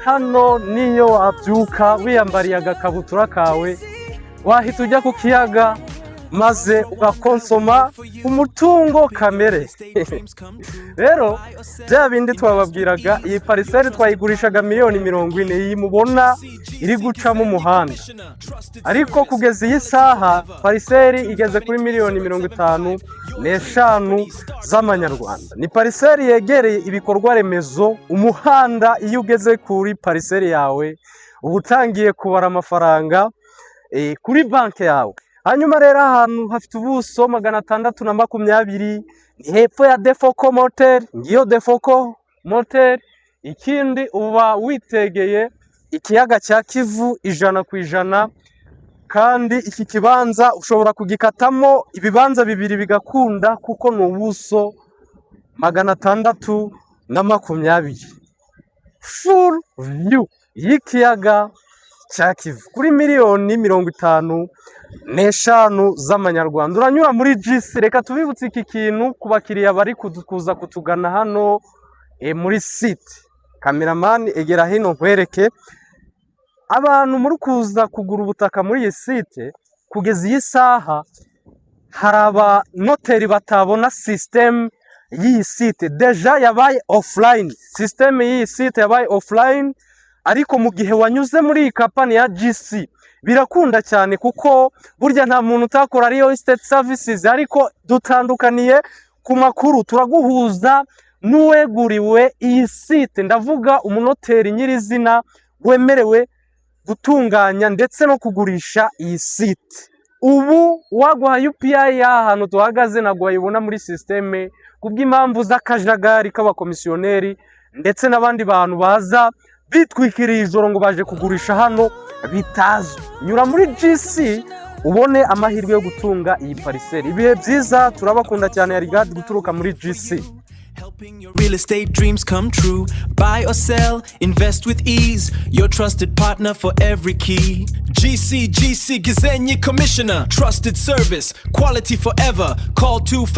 Hano niyo wabyuka wiyambariye agakabutura kawe, wahita ujya ku kiyaga maze ugakonsoma umutungo kamere. Rero bya bindi twababwiraga, iyi parcelle twayigurishaga miliyoni 40, iyi mubona iri gucamo umuhanda, ariko kugeza iyi saha parcelle igeze kuri miliyoni 55 z'amanyarwanda. Ni parcelle yegereye ibikorwa remezo, umuhanda. Iyo ugeze kuri parcelle yawe, uba utangiye kubara amafaranga kuri banki yawe. Hanyuma rero ahantu hafite ubuso 620, ni hepfo ya Defoko Motel. Ngiyo Defoko Motel. Ikindi, uba witegeye ikiyaga cya Kivu 100%. Kandi iki kibanza ushobora kugikatamo ibibanza bibiri bigakunda, kuko ni ubuso 620, full view y'ikiyaga cya Kivu, kuri miliyoni 55 z'amanyarwanda. Uranyura muri GC. Reka tubibutse iki kintu ku bakiriya bari kuza kutugana hano muri site. Cameraman, egera hino nkwereke. Abantu muri kuza kugura ubutaka muri iyi site, kugeza iyi saha hari abanoteri batabona système y'iyi site, déjà yabaye offline. Système y'iyi site yabaye offline, ariko mu gihe wanyuze muri iyi company ya GC birakunda cyane, kuko burya nta muntu utakora real estate services, ariko dutandukaniye ku makuru. Turaguhuza n'uweguriwe iyi site, ndavuga umunoteri nyirizina wemerewe gutunganya ndetse no kugurisha iyi site. Ubu waguha UPI y'aha hantu duhagaze ntabwo wayibona muri système, kubw'impamvu z'akajagari k'abakomisiyoneri ndetse n'abandi bantu baza bitwikiriye ijoro ngo baje kugurisha hano bitazwi. Nyura muri GC ubone amahirwe yo gutunga iyi parcelle. Ibihe byiza, turabakunda cyane. Yarigadi guturuka muri GC. Helping your real estate dreams come true. Buy or sell, invest with ease. Your trusted partner for every key. GCGC Gisenyi Commissioner. Trusted service, quality forever. Call 25.